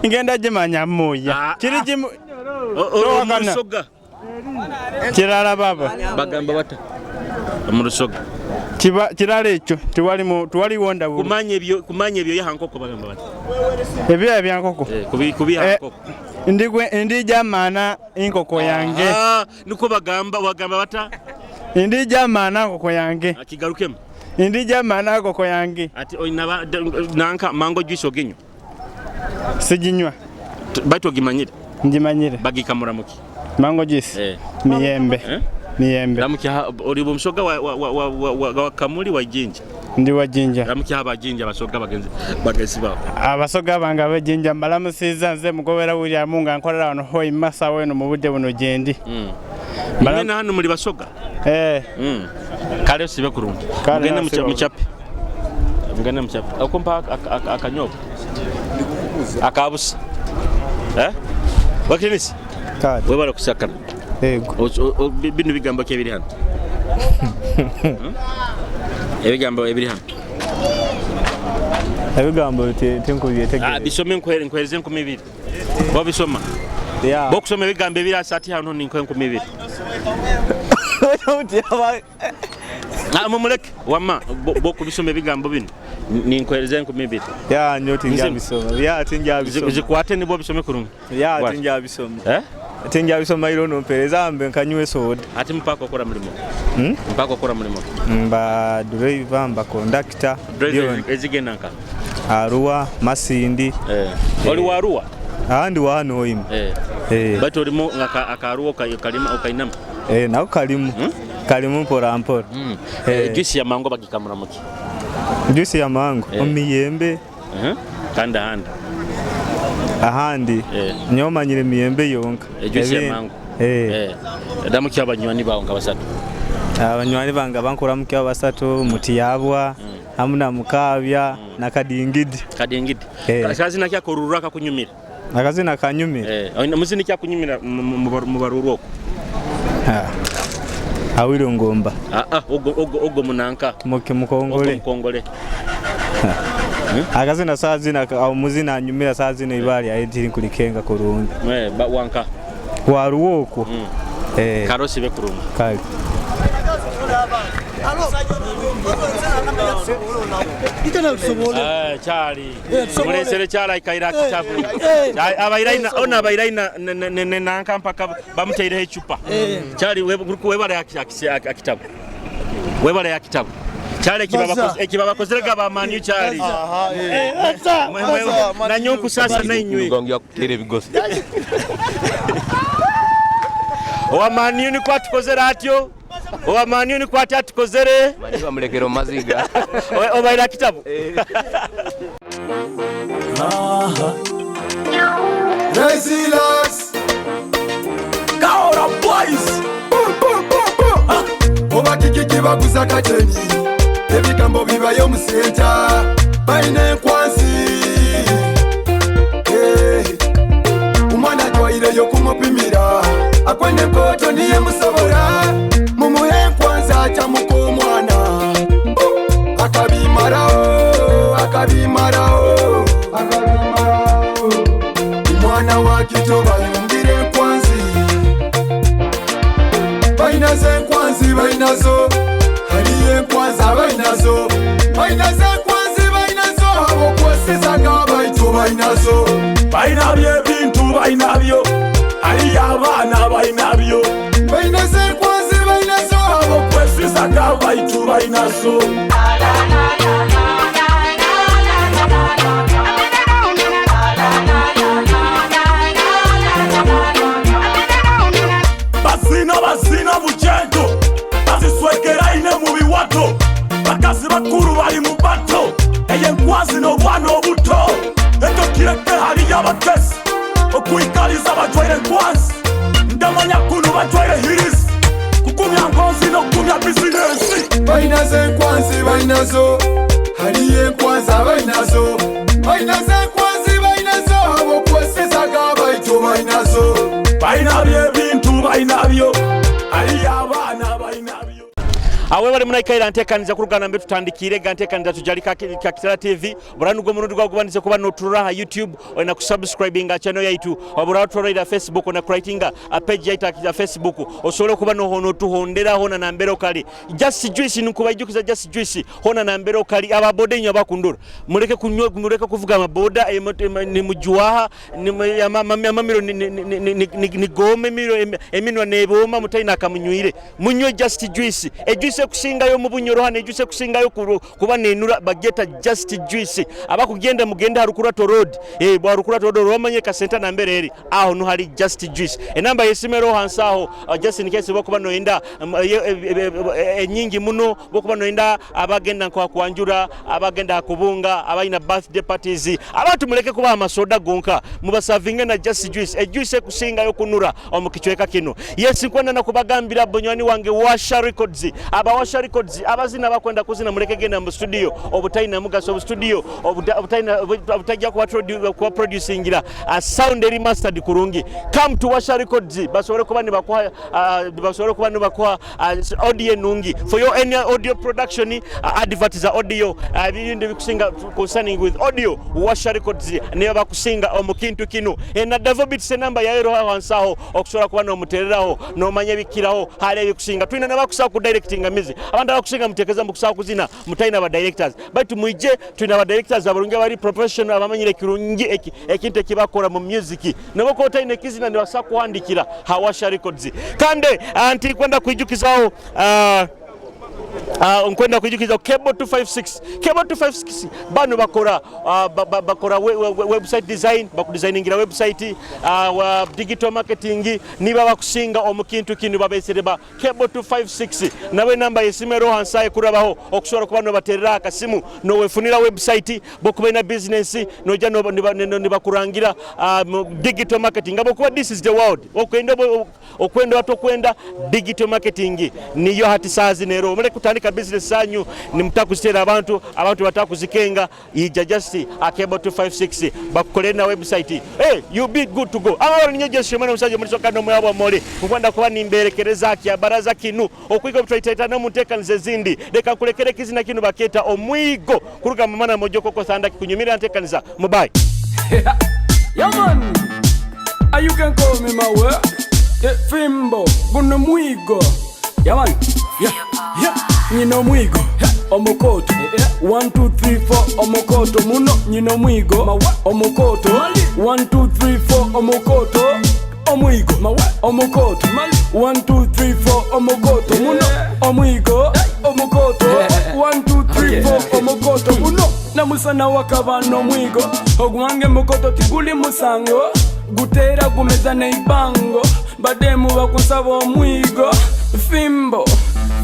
Ngenda gimanya muya. Kiri kimu. Mu rusoga. Kirala baba. Bagamba bata. Mu rusoga. Kiba kirala ekyo tewali tewaliwo ndawulo. Kumanya ebyo kumanya ebyoya ha nkoko bagamba bata. Ebyoya bya nkoko. Eh, kubi kubi ha nkoko. Ndija maana inkoko yange. Ah, niko bagamba bagamba bata. Ndija maana nkoko yange. Akigarukemu. Ndija maana nkoko yange. Ati oyina nanka mango juice oginywa. Siginywa. Baitu ogimanyire. Ngimanyire. Bagikamura muki. Mango juice. Eh. Miyembe. Eh? Miyembe. Ramukya oli omusoga wa Kamuli wa Jinja? Ndi wa Jinja. Ramukya aba Jinja abasoga bagenzi bawe. Abasoga bange ab'Ejjinja mbalamusiza, nze Mugobera William nga nkolera wano Hoima sawa eno mu budde buno gyendi. Mwena hano muli basoga? Eh. Kale osibe kurungi. Kale Mugende nasiba. Muchape. Mugende muchape. Okumpa akanyobwa. Akabusa. Eh? Wakinisi? Kale. Webala kusakana. Yego. Bino bigambo ki ebiri hano? Ebigambo ebiri hano. Ebigambo tinkubyetegereza. Bisome nkwereze 2000. Bobisoma. Yeah. Bokusoma ebigambo ebiri asati hano ni 2000. Mumuleke wamma bokubisoma ebigambo bino ninkwereze 2000. Ya nyo tinjabisoma. Ya tinjabisoma. Zikwate nibwo bisome kurungi. Ya What? tinjabisoma. Eh? Tinjabisoma iro nompereza mbe nkanywe soda. Ati mpaka okora mulimo. Mpaka okora mulimo. Mba driver, mba conductor. Driver ezigenda nka. Arua, Masindi. Eh. Oli wa Arua? Ndi wa hano Hoima. Eh. Eh. Batu olimu akaruo kalima okainama. Eh, nako kalimu. Kalimu mpora mpora. Eh. Juice ya mango bagikamura muki. Juice ya mango, Eh. omiyembe. Kandi ahandi. Ahandi. Eh. Nyomanyire miyembe yonka. Juice ya mango. Eh. Eh. Damu abanywani bawo nga basatu. Abanywani bange bankoramu basatu Mutiyabwa hamu na Mukabya na Kadingidi. Kadingidi. Eh. Akazina kyako ruraka kakunyumira. Akazina kanyumira. Eh, muzini kyakunyumira mu baruru oko. Awiro ngomba. Ogo munanka. Muke mukongole. Ogo mukongole. Akazina saa zina au muzina anyumira saa zina ibali aitiri kulikenga kurungi. Eh, wanka. Waruwo okwo. Eh. Karosi be kurungi. Kale. Kyali mulesere kyali akaira akitabu abairaina ona abairaina nanka mpaka bamuteireho ecupa kyali webale akitabu webale akitabu kyali ekibabakozere gabamaniyu kyali nanyo nkusasa nainywe kutera ebigosi owamaniyu nikwo atukozere atyo owamaniyu nikwo ati atukozere bamulekera omumaziga obaira kitabu. Resilience Kaora boys. Boom, boom, boom, boom. Oba kiki kibaguza kacheni. Ebigambo bibayo mu center. Baine nkwansi. Umwana twaireyo kumupimira. Akwende mpoto niye musobora. Mumuhe nkwansi achamuka omwana. Akabimarao, akabimarao, akabimarao. Omwana wa kito bayungire enkwansi. Bainazo enkwansi bainazo. Haliyo enkwansi abainazo. Bainazo enkwansi bainazo. Abokwesizaga baitu bainazo. Bainabyo ebintu bainabyo. Haliyo abaana bainabyo. Bainazo enkwansi bainazo. Abokwesizaga baitu bainazo. Bazina bujento baziswekera ine mu biwato bakazi bakuru bali mu bato eye nkwazi n'obwana obuto ekyo kireke haliyo abakesi okwikaliza bajwaire nkwanzi ndamanya kunu bajwaire hirisi kukumya ngonzi n'okukumya bizinesi. Bainazo enkwanzi bainazo. Haliyo enkwanzi abainazo. Bainazo enkwanzi bainazo. Abokwesizaga baitu bainazo. Bainabyo ebintu bainabyo. Haliyo abaana bainabyo. Awe bali munaikaira ntekaniza kurugana mbe tutandikire ga ntekaniza tujali ka Kitara TV buranu gwo murundi gwa kubandize kuba noturura YouTube ona kusubscribinga channel yaitu wabura turira Facebook ona kuritinga a page yaitu ya Facebook osobole kuba no hono tuhondera hona na mbero kali just juice nkubayijukiza just juice hona na mbero kali ababoda inyo abakundura mureke kunywa mureke kuvuga amaboda ni mujuaha ni amamiro ni gome miro eminwa neboma mutaina akamunywire munywe just juice e juice ekusingayo mu Bunyoro hanu, ejuice ekusingayo kuba nenura bagyeta Just Juice. Abakugenda mugende ha Rukurato Road, eh, bwa Rukurato Road orwo bamanye kasenta nambere eri, aho nuho hari Just Juice. Enamba y'esimu eroho hansi aho, just in case obu okuba noyenda enyingi muno, obu okuba noyenda abagenda nka kwanjura, abagenda ha kubunga, abalina birthday parties, abantu muleke kubaha amasoda gonka, mubasavinge na Just Juice, ejuice ekusingayo kunura omu kicweka kinu. Yes, nkwenda na kubagambira bunywani wange Washa Records, aba Washa Records abazina abakwenda kuzina muleke genda mu studio obutaina mugaso, obu studio obutaina obutajja kuba producingira sound eri mastered kurungi. Come to Washa Records basobole kuba nibakuha basobole kuba nibakuha audio enungi for your any audio production, advert za audio, ebintu bikusinga concerning with audio, Washa Records niyo bakusinga omu kintu kinu. Na Davo Beats enamba yayo eroho hansi aho okusobola kuba nomutereraho nomanya ebikiraho hali ebikusinga. Twina nabakusaba ku directinga music, abantu abakusinga mutekeza mukusaba kuzina mutaina ba directors, baitu mwije twina ba directors abarungi abari professional abamanyire kirungi ekintu ekibakora mu music, nabo ko otaina ekizina nibasa kuhandikira ha Washa Records. Kandi anti kwenda kwijukizaho nkwenda kwijukiza Cable 256. Cable 256 bano bakora bakora website design, bakudesigningira website, wa digital marketing, niba bakusinga omu kintu kinu babesere ba Cable 256. Nawe namba y'esimu eroho hansi aho ekurabaho okusobola kuba nobaterera akasimu nowefunira website, bokuba ina business noja nibakurangira mu digital marketing. Abokuba this is the world, okwenda okwenda watokwenda digital marketing niyo hati saazi nero mule kutandika business zanyu nimutakuzitera abantu, abantu batakuzikenga, ija just a Cable 256 bakukolere na website, hey, you be good to go. Amabaro ninyo Jesse mwana musajja muri soka no mwabo mole nkwenda kuba nimberekereza kya baraza kinu okwiga obutwaitaita no mutekanize ezindi, reka nkulekere kizina kinu baketa omwigo kuruga mu mana mojo koko thanda kikunyumira ntekaniza mubai. Yeah man, you can call me my way. Yeah, fimbo, guno mwigo. Yeah man, yeah, yeah. Nyino mwigo, omukoto. 1 2 3 4 omukoto muno. Nyino mwigo, omukoto. 1 2 3 4 omukoto. Omwigo, omukoto. 1 2 3 4 omukoto muno. Omwigo, omukoto. 1 2 3 4 omukoto muno. Namusana wakabano omwigo ogwange mukoto tiguli musango gutera gumeza neibango bademu bakusaba omwigo fimbo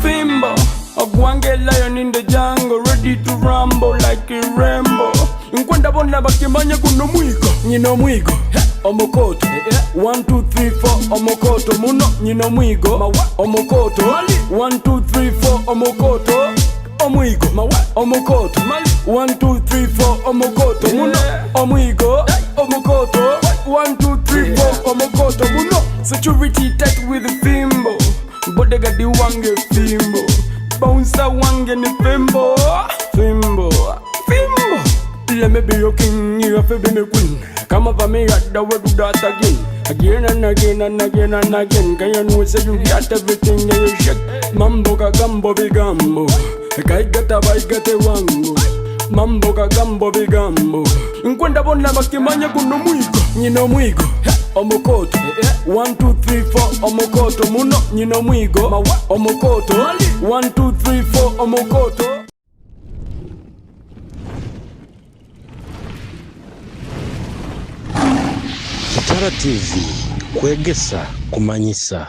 fimbo ogwange lion in the jungle ready to rumble like a Rambo nkwenda bona bakimanye kuno mwigo nyina omwigo omukoto 1 2 3 4 omukoto muno nyina omwigo omukoto 1 2 3 4 omukoto omwigo omukoto 1 2 3 4 omukoto muno omwigo omukoto 1 2 3 4 omukoto muno security tight with the fimbo bodyguard wange fimbo bouncer wange ni fimbo fimbo fimbo let me be your king, you have to be my queen. Come over me at the way do that again, again and again and again and again. Can you know say you got everything yeah, you shake. Mambo kagambo bigambo kaigata baigate wangu mambo kagambo bigambo nkwenda bona bakimanye kuno mwigo nyina omwigo omukoto 1 2 3 4 omukoto muno nyina omwigo omukoto 1 2 3 4 omukoto. Kitara TV kwegesa kumanyisa.